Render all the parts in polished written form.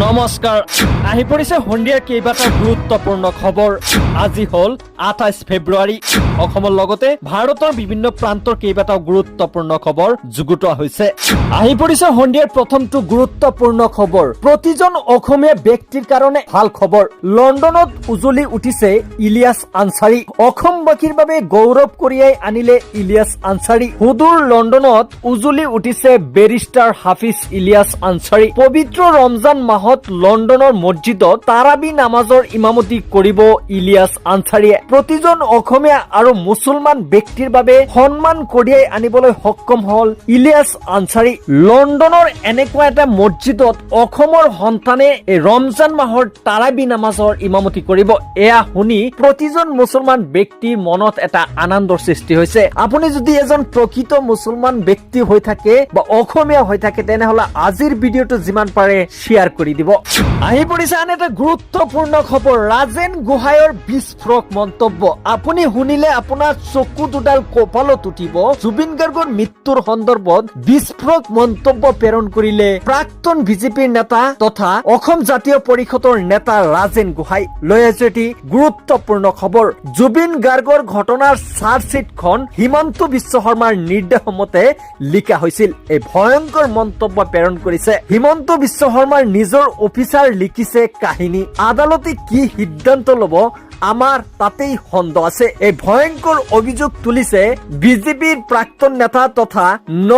নমস্কাৰ, আহি পৰিছে সন্ধিয়াৰ কেইবাটাও গুৰুত্বপূৰ্ণ খবৰ। আজি হ'ল 28 ফেব্ৰুৱাৰী। অসমৰ লগতে ভাৰতৰ বিভিন্ন প্ৰান্তৰ কেইবাটাও গুৰুত্বপূৰ্ণ খবৰ যুগুতোৱা হৈছে। আহি পৰিছে সন্ধিয়াৰ প্ৰথমটো গুৰুত্বপূৰ্ণ খবৰ। প্ৰতিজন অসমীয়া ব্যক্তিৰ কাৰণে ভাল খবৰ। লণ্ডনত উজলি উঠিছে ইলিয়াছ আনচাৰী। অসমবাসীৰ বাবে গৌৰৱ কঢ়িয়াই আনিলে ইলিয়াছ আনচাৰী। সুদূৰ লণ্ডনত উজলি উঠিছে বেৰিষ্টাৰ হাফিজ ইলিয়াছ আনচাৰী। পবিত্ৰ ৰমজান মাহত লণ্ডনৰ মছজিদত তাৰাবি নামাজৰ ইমামতি কৰিব ইলিয়াছ আনচাৰীয়ে। প্ৰতিজন অসমীয়া আৰু মুছলমান ব্যক্তিৰ বাবে সন্মান কঢ়িয়াই আনিবলৈ সক্ষম হল ইলিয়াছ আনচাৰী। লণ্ডনৰ এনেকুৱা এটা মছজিদত অসমৰ সন্তানে এই ৰমজান মাহৰ তাৰাবি নামাজৰ ইমামতি কৰিব, এয়া শুনি প্ৰতিজন মুছলমান ব্যক্তিৰ মনত এটা আনন্দৰ সৃষ্টি হৈছে। আপুনি যদি এজন প্ৰকৃত মুছলমান ব্যক্তি হৈ থাকে বা অসমীয়া হৈ থাকে, তেনেহলে আজিৰ ভিডিঅ'টো যিমান পাৰে শ্বেয়াৰ কৰি দিব। আহি পৰিছে আন এটা গুৰুত্বপূৰ্ণ খবৰ। ৰাজেন গোহাঁইৰ বিস্ফোৰক মন্তব্য, আপুনি শুনিলে আপোনাৰ চকু দুডাল কপালত উঠিব। জুবিন গাৰ্গৰ মৃত্যুৰ সন্দৰ্ভত বিস্ফোৰক মন্তব্য প্ৰেৰণ কৰিলে প্ৰাক্তন বিজেপিৰ নেতা তথা অসম জাতীয় পৰিষদৰ নেতা ৰাজেন গোহাঁই। লৈ আহিছো এটি গুৰুত্বপূৰ্ণ খবৰ। জুবিন গাৰ্গৰ ঘটনাৰ চাৰ্জশ্বীটখন হিমন্ত বিশ্ব শৰ্মাৰ নিৰ্দেশ মতে লিখা হৈছিল, এই ভয়ংকৰ মন্তব্য প্ৰেৰণ কৰিছে। হিমন্ত বিশ্ব শৰ্মাৰ নিজৰ অফিচাৰ লিখিছে কাহিনী, আদালতে কি সিদ্ধান্ত ল'ব আমাৰ তাতেই সন্দেহ আছে। এই ভয়ংকৰ অভিযোগ তুলিছে বিজেপিৰ প্ৰাক্তন নেতা তথা ন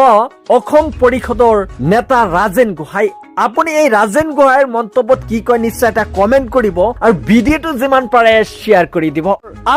অসম পৰিষদৰ নেতা ৰাজেন গোহাঁই। আপুনি এই ৰাজেন গোহাঁইৰ মন্তব্যত কি কয়, নিশ্চয় এটা কমেণ্ট কৰিব আৰু ভিডিঅ'টো যিমান পাৰে শ্বেয়াৰ কৰি দিব।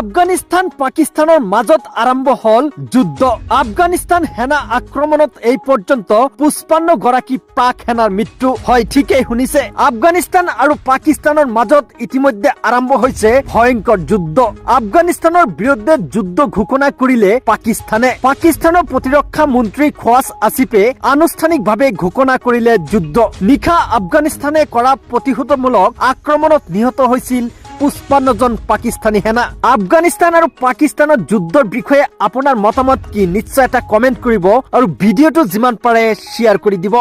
আফগানিস্তান পাকিস্তানৰ মাজত আৰম্ভ হল যুদ্ধ। আফগানিস্তান সেনা আক্ৰমণত এই পৰ্যন্ত 55 গৰাকী পাক সেনাৰ মৃত্যু হয়। ঠিকেই শুনিছে, আফগানিস্তান আৰু পাকিস্তানৰ মাজত ইতিমধ্যে আৰম্ভ হৈছে ভয়ংকৰ যুদ্ধ। আফগানিস্তানৰ বিৰুদ্ধে যুদ্ধ ঘোষণা কৰিলে পাকিস্তানে। পাকিস্তানৰ প্ৰতিৰক্ষা মন্ত্ৰী খোৱাজ আছিফে আনুষ্ঠানিকভাৱে ঘোষণা কৰিলে যুদ্ধ। নিশা আফগানিস্তানে কৰা প্ৰতিশোধমূলক আক্ৰমণত নিহত হৈছিল 55জন পাকিস্তানী সেনা। আফগানিস্তান আৰু পাকিস্তানৰ যুদ্ধৰ বিষয়ে আপোনাৰ মতামত কি, নিশ্চয় এটা কমেণ্ট কৰিব আৰু ভিডিঅ'টো যিমান পাৰে শ্বেয়াৰ কৰি দিব।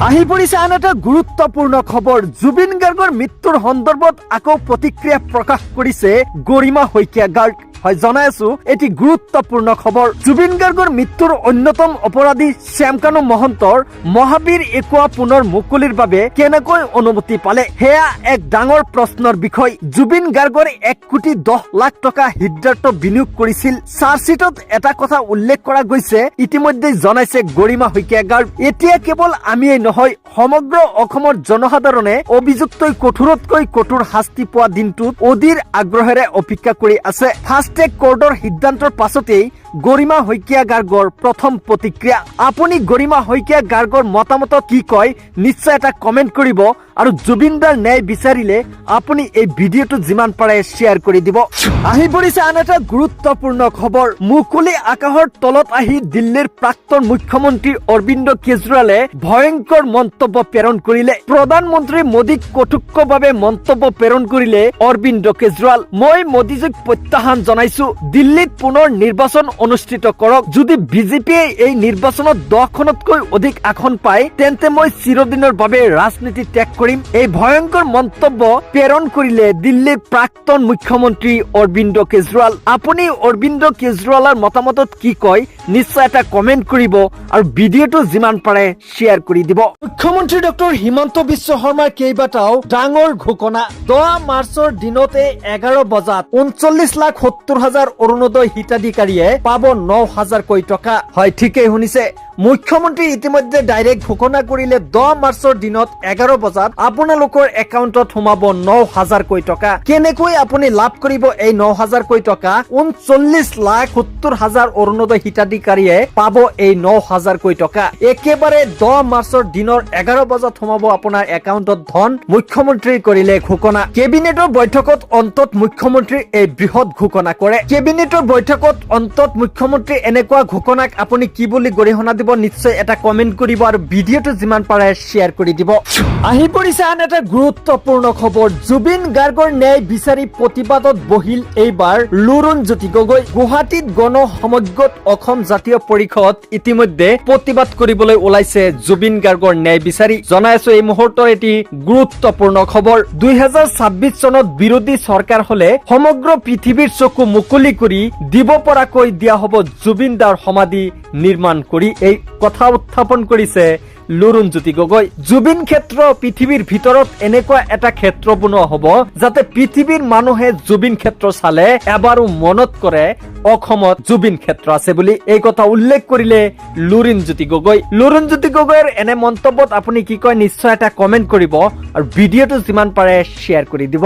আহি পৰিছে আন এটা গুৰুত্বপূৰ্ণ খবৰ। জুবিন গাৰ্গৰ মৃত্যুৰ সন্দৰ্ভত আকৌ প্ৰতিক্ৰিয়া প্ৰকাশ কৰিছে গৰিমা শইকীয়া গাৰ্গ। হয়, জনাই আছো এটি গুৰুত্বপূৰ্ণ খবৰ। জুবিন গাৰ্গৰ মৃত্যুৰ অন্যতম অপৰাধী শ্যামকানু মহন্তৰ মহাবীৰ একুৱা পুনৰ মুকলিৰ বাবে কেনেকৈ অনুমতি পালে, সেয়া এক ডাঙৰ প্ৰশ্নৰ বিষয়। জুবিন গাৰ্গৰ 1 কোটি 10 লাখ টকা সিদ্ধাৰ্থ বিনিয়োগ কৰিছিল, চাৰ্জশ্বীটত এটা কথা উল্লেখ কৰা গৈছে, ইতিমধ্যে জনাইছে গৰিমা শইকীয়া গাৰ্গ। এতিয়া কেৱল আমিয়েই নহয়, সমগ্ৰ অসমৰ জনসাধাৰণে অভিযুক্তই কঠোৰতকৈ কঠোৰ শাস্তি পোৱা দিনটোত অধীৰ আগ্ৰহেৰে অপেক্ষা কৰি আছে। ফাষ্ট ট্ৰেক কোৰ্টৰ সিদ্ধান্তৰ পাছতেই গৰিমা শইকীয়া গাৰ্গৰ প্ৰথম প্ৰতিক্ৰিয়া। আপুনি গৰিমা শইকীয়া গাৰ্গৰ মতামতত কি কয়, নিশ্চয় এটা কমেণ্ট কৰিব আৰু জুবিনদাৰ ন্যায় বিচাৰিলে আপুনি এই ভিডিঅ'টো যিমান পাৰে শ্বেয়াৰ কৰি দিব। আহি পৰিছে আন এটা গুৰুত্বপূৰ্ণ খবৰ। মুকলি আকাশৰ তলত আহি দিল্লীৰ প্ৰাক্তন মুখ্যমন্ত্ৰী অৰবিন্দ কেজৰিৱালে ভয়ংকৰ মন্তব্য প্ৰেৰণ কৰিলে। প্ৰধানমন্ত্ৰী মোদীক কটাক্ষভাৱে মন্তব্য প্ৰেৰণ কৰিলে অৰবিন্দ কেজৰিৱাল। মই মোদীজীক প্ৰত্যাহ্বান জনাইছো, দিল্লীত পুনৰ নিৰ্বাচন অনুষ্ঠিত কৰক। যদি বিজেপিয়ে এই নিৰ্বাচনত 10খনতকৈ অধিক আসন পায়, তেন্তে মই চিৰদিনৰ বাবে ৰাজনীতি ত্যাগ কৰিম। এই ভয়ংকৰ মন্তব্য প্ৰেৰণ কৰিলে দিল্লীৰ প্ৰাক্তন মুখ্যমন্ত্ৰী অৰবিন্দ কেজৰিৱাল। আপুনি অৰবিন্দ কেজৰিৱালৰ মতামতত কি কয়, নিশ্চয় এটা কমেণ্ট কৰিব আৰু ভিডিঅ'টো যিমান পাৰে শ্বেয়াৰ কৰি দিব। মুখ্যমন্ত্ৰী ডক্টৰ হিমন্ত বিশ্ব শৰ্মাৰ কেইবাটাও ডাঙৰ ঘোষণা। 10 মাৰ্চৰ দিনতে 11 বজাত 39,70,000 অৰুণোদয় হিতাধিকাৰীয়ে পাব 9 হাজাৰকৈ টকা। হয়, ঠিকেই শুনিছে, মুখ্যমন্ত্ৰী ইতিমধ্যে ডাইৰেক্ট ঘোষণা কৰিলে, 10 মাৰ্চৰ দিনত 11 বজাত আপোনালোকৰ একাউণ্টত সোমাব 9 হাজাৰকৈ টকা। কেনেকৈ আপুনি লাভ কৰিব এই 9 হাজাৰকৈ টকা? 39,70,000 অৰুণোদয় হিতাধিকাৰীয়ে পাব এই 9 হাজাৰকৈ টকা। একেবাৰে 10 মাৰ্চৰ দিনৰ 11 বজাত সোমাব আপোনাৰ একাউণ্টত ধন। মুখ্যমন্ত্ৰী কৰিলে ঘোষণা। কেবিনেটৰ বৈঠকত অন্তত মুখ্যমন্ত্ৰী এই বৃহৎ ঘোষণা কৰে। কেবিনেটৰ বৈঠকত অন্তত মুখ্যমন্ত্ৰী এনেকুৱা ঘোষণাক আপুনি কি বুলি গৰিহণা দিব? দিব, নিশ্চয় এটা কমেণ্ট কৰিব আৰু ভিডিঅ'টো যিমান পাৰে শ্বেয়াৰ কৰি দিব। আহি পৰিছে আন এটা গুৰুত্বপূৰ্ণ খবৰ। জুবিন গাৰ্গৰ ন্যায় বিচাৰি প্ৰতিবাদত বহিল এইবাৰ লুৰুণজ্যোতি গগৈ। গুৱাহাটীত গণ সমগ্ৰত অসম জাতীয় পৰিষদ ইতিমধ্যে প্ৰতিবাদ কৰিবলৈ ওলাইছে জুবিন গাৰ্গৰ ন্যায় বিচাৰি। জনাই আছো এই মুহূৰ্তৰ এটি গুৰুত্বপূৰ্ণ খবৰ। 2026 চনত বিৰোধী চৰকাৰ হলে সমগ্ৰ পৃথিৱীৰ চকু মুকলি কৰি দিব পৰাকৈ দিয়া হ'ব জুবিন দাৰ সমাধি নিৰ্মাণ কৰি, এই কথা উত্থাপন কৰিছে লুৰুণজ্যোতি গগৈ। জুবিন ক্ষেত্ৰ পৃথিৱীৰ ভিতৰত এনেকুৱা এটা ক্ষেত্ৰ বনোৱা হ'ব, যাতে পৃথিৱীৰ মানুহে জুবিন ক্ষেত্ৰ চালে এবাৰো মনত কৰে অসমত জুবিন ক্ষেত্ৰ আছে বুলি, এই কথা উল্লেখ কৰিলে লুৰিণজ্যোতি গগৈ। লুৰুণজ্যোতি গগৈৰ এনে মন্তব্যত আপুনি কি কয়, নিশ্চয় এটা কমেণ্ট কৰিব আৰু ভিডিঅ'টো যিমান পাৰে শ্বেয়াৰ কৰি দিব।